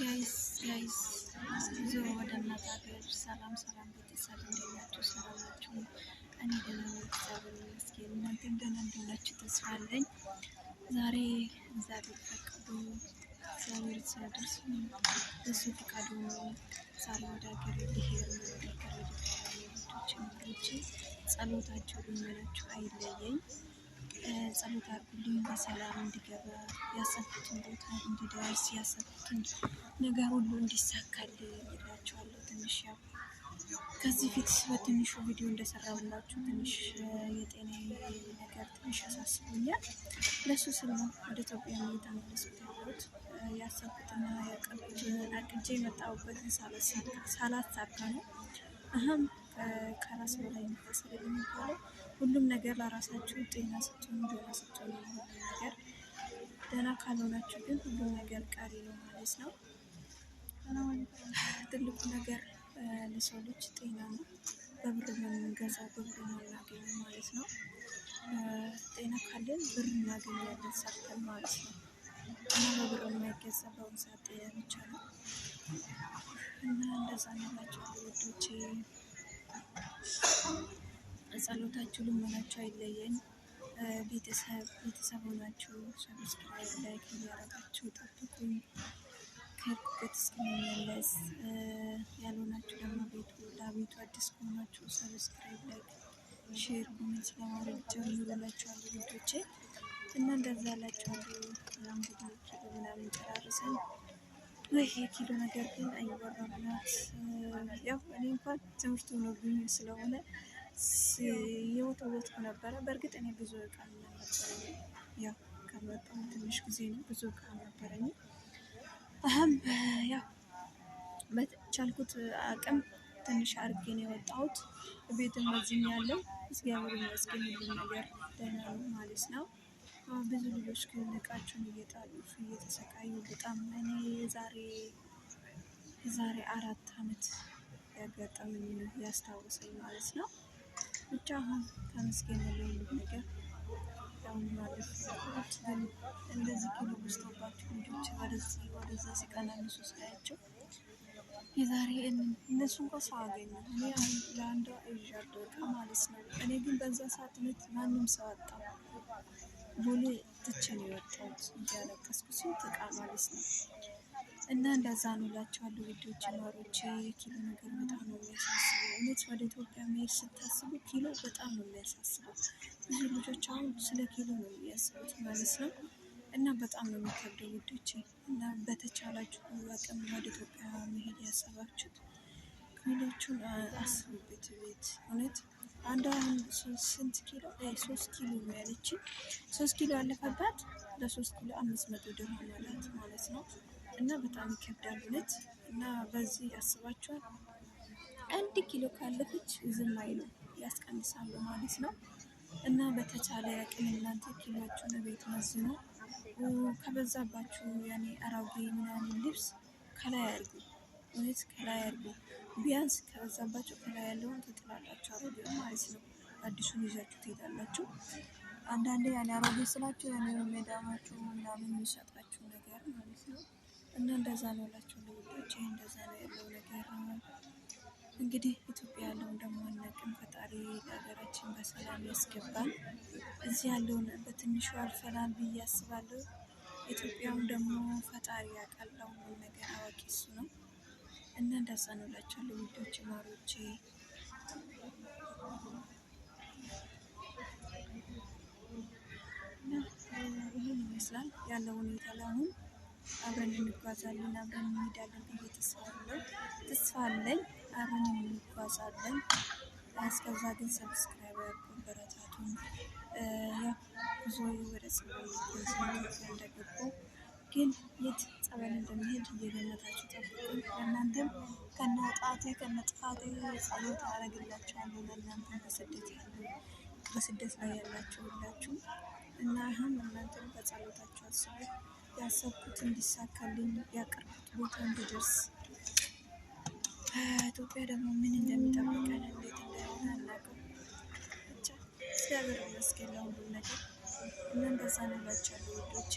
Guys, guys, ጉዞ ወደ እናት ሀገር። ሰላም ሰላም ቤተሰብ፣ እንዴት ናችሁ? ሰላም ናችሁ? እኔ ደህና ነኝ፣ እግዚአብሔር ይመስገን። እናንተም ደህና እንደሆናችሁ ተስፋ አለኝ። ዛሬ እግዚአብሔር ፈቅዶ፣ እግዚአብሔር ሲያደርስ፣ እሱ ፈቃዱ ነው። ዛሬ ወደ ሀገር ልሄድ ነው። ወደ ሀገር ልገባ ነው። ውዶቼ ምሮቼ፣ ጸሎታችሁ ልመናችሁ አይለየኝ። ጸሎት አድርጉልኝ በሰላም እንዲገባ፣ ያሰብኩትን ቦታ እንዲደርስ፣ ያሰብኩትን ነገር ሁሉ እንዲሳካልኝ እላችኋለሁ። ትንሽ ያው ከዚህ ፊት በትንሹ ቪዲዮ እንደሰራሁላችሁ ትንሽ የጤና ነገር ትንሽ ያሳስቡኛል። ለሱ ስል ነው ወደ ኢትዮጵያ እየተመለስኩት ያለሁት። ያሰብኩትና አቅጄ የመጣሁበትን ሳላሳካ ነው። አሁን ከራስ በላይ ንፋስ የሚባለው፣ ሁሉም ነገር ለራሳችሁ ጤና ስትሆኑ፣ ደህና ስትሆኑ ሁሉም ነገር፣ ደህና ካልሆናችሁ ግን ሁሉም ነገር ቀሪ ነው ማለት ነው። ትልቁ ነገር ለሰው ልጅ ጤና ነው። በብር ነው የምንገዛው፣ በብር ነው የምናገኘው ማለት ነው። ጤና ካለን ብር እናገኛለን ሰርተን ማለት ነው። እና በብር የማይገዛ በአሁኑ ሰዓት ጤና ብቻ ነው። እና እንደዛ ነው እላችኋለሁ ውዶቼ። ጸሎታችሁ ልመናችሁ አይለየን። ቤተሰብ ቤተሰብ ሆናችሁ subscribe፣ like እያደረጋችሁ ጠብቁኝ ከሄድኩበት እስከምመለስ። ያልሆናችሁ ደግሞ ቤቱ ለቤቱ አዲስ ከሆናችሁ subscribe፣ like፣ share፣ comment ለማድረግ ጀምሩ እላችኋለሁ ውዶቼ። እና እንደዛ እላችኋለሁ። እንግዲህ ኪሎ ምናምን ጨራርሰን፣ ወይ የኪሎ ነገር ግን አይወራም ናት። ያው እኔ እንኳን ትምህርት ሆኖብኝ ስለሆነ የወተወትኩ ነበረ። በእርግጥ እኔ ብዙ እቃ አልነበረኝም። ያው ከመጣሁ ትንሽ ጊዜ ነው፣ ብዙ እቃ አልነበረኝም። አህም ያው በቻልኩት አቅም ትንሽ አድርጌ ነው የወጣሁት። ቤትም መዝኛለሁ። እግዚአብሔር ይመስገን ሁሉም ነገር ደህና ነው ማለት ነው። ብዙ ልጆች ግን እቃቸውን እየጣሉ እየተሰቃዩ፣ በጣም እኔ የዛሬ 4 አመት ያጋጠመኝ ነው ያስታወሰኝ ማለት ነው። ብቻ አሁን ተመስገን ለሁሉም ነገር። አሁን ማለት ግን እንደዚህ ኪሎ በዝቶባቸው ልጆች ወደዚህ ወደዛ ሲቀናንሱ ሳያቸው፣ የዛሬ እነሱ እንኳ ሰው አገኙ። እኔ አሁን ለአንዷ ይዣለሁ እቃ ማለት ነው። እኔ ግን በዛ ሰዓት እውነት ማንም ሰው አጣሁ። ቦሌ ትቼ ነው የወጣሁት እያለቀስኩ ስንት እቃ ማለት ነው። እና እንደዛ ነው እላቸዋለሁ ውዶች ማሮቼ። የኪሎ ነገር በጣም ነው የሚያሳስበው። እውነት ወደ ኢትዮጵያ መሄድ ስታስቡ ኪሎ በጣም ነው የሚያሳስበው። ብዙ ልጆች አሁን ስለ ኪሎ ነው የሚያስቡት ማለት ነው። እና በጣም ነው የሚከብደው ውዶቼ። እና በተቻላችሁ አቅም ወደ ኢትዮጵያ መሄድ ያሰባችሁት ኪሎቹን አስቡበት። ቤት እውነት አንዷ አሁን ስንት ኪሎ፣ 3 ኪሎ ነው ያለችኝ። 3 ኪሎ ያለፈባት ለ3 ኪሎ 500 ድርሃም አላት ማለት ነው። እና በጣም ይከብዳል እውነት። እና በዚህ ያስባችኋል፣ 1 ኪሎ ካለፈች ዝም አይሉ፣ ያስቀንሳሉ ማለት ነው። እና በተቻለ አቅም እናንተ ኪሎአችሁን ቤት መዝኑ። ከበዛባችሁ ያኔ አሮጌ ምናምን ልብስ ከላይ አድርጉ፣ እውነት ከላይ አድርጉ። ቢያንስ ከበዛባችሁ ከላይ ያለውን ትጥላላችሁ፣ አሮጌው ማለት ነው። አዲሱን ይዛችሁ ትሄዳላችሁ። አንዳንዴ ያኔ አሮጌ ስላችሁ ያኔ ሜዳማችሁ ምናምን የሚሰጣችሁ ነገር ማለት ነው። እና እንደዛ ነው እላችኋለሁ ውዶቼ፣ እንደዛ ነው ያለው ነገር። እንግዲህ ኢትዮጵያ ያለውን ደግሞ አናውቅም። ፈጣሪ ለሀገራችን በሰላም ያስገባል። እዚህ ያለውን በትንሹ አልፈናል ብዬ አስባለሁ። ኢትዮጵያም ደግሞ ፈጣሪ ያውቃል፣ ለሁሉም ነገር አዋቂ እሱ ነው። እና እንደዛ ነው እላችኋለሁ ውዶቼ ማሮቼ። እና ይህን ይመስላል ያለው ሁኔታ። ለአሁን አብረን እንጓዛለን፣ አብረን እንሄዳለን ብዬ ተስፋ አለው ተስፋ አለኝ። አብረን እንጓዛለን። እስከዛ ግን subscribe አበረታቱን። ያው ጉዞ ወደ ጸበል እንደገቡ ግን የት ጸበል እንደሚሄድ እየገመታችሁ ጠብቁኝ። ለእናንተም ከነ ጣቴ ከነ ጥፋቴ ጸሎት አደርግላችኋለሁ። ለእናንተም በስደት ያሉ፣ በስደት ላይ ያላችሁ ሁላችሁ፣ እና አሁን እናንተም በጸሎታችሁ አስቡ። ያሰብኩት እንዲሳካልኝ፣ ያቀርኩት ቦታ እንዲደርስ። ኢትዮጵያ ደግሞ ምን እንደሚጠብቀን፣ እንዴት እንደሆነ አናውቅም። ብቻ እግዚአብሔር ይመስገን ለሁሉም ነገር። እና እንደዛ ነው እላችኋለሁ ውዶቼ።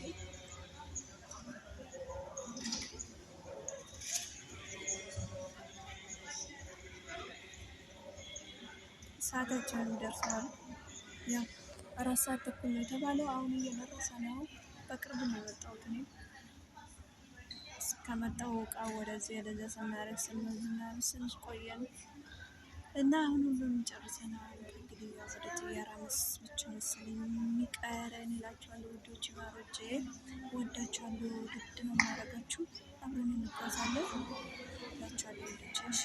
ሰዓታችንን ደርሰዋል። ያው 4 ሰዓት ተኩል ነው የተባለው። አሁን እየደረሰ ነው። በቅርብ ነው የመጣሁት እኔ። ከመጣሁ እቃ ወደዚህ ወደዚያ ስናደርግ ስንል ቆየን እና አሁን ሁሉንም ጨርሰናል። እንግዲህ ያው ወደ ጥያራ ብቻ መሰለኝ የሚቀረን እላችኋለሁ። ውዶች ማሮቼ ወዳችኋለሁ። ውድድ ነው የማደርጋችሁ። አብረን እንጓዛለን እላችኋለሁ ውዶቼ። እሺ።